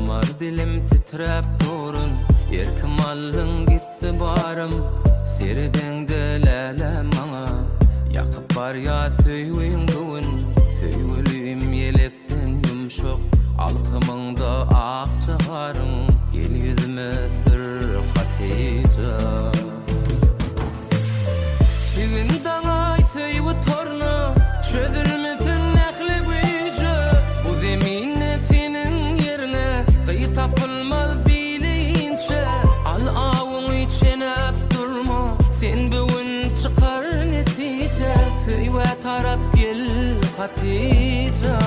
Tumar dilim titräp durun, Erkim aldyň gitdi barym. Seredeňde läle maňa, Ýakyp barýa söýgiň bu gün. Söýgülim ýelekden ýumşak, Alkymyňda akja garyň, Gel ýüzüme sür Hatyja. Çigin daňaý söýgi toruna, Çözülmesin ähli güýje. Bu zeminde seniň ýeriňe, Gyz tapylmaz bili inçe. Al awuňy çenäp durma, Sen bu gün çykar netije. Söýgä tarap gel, Hatyja.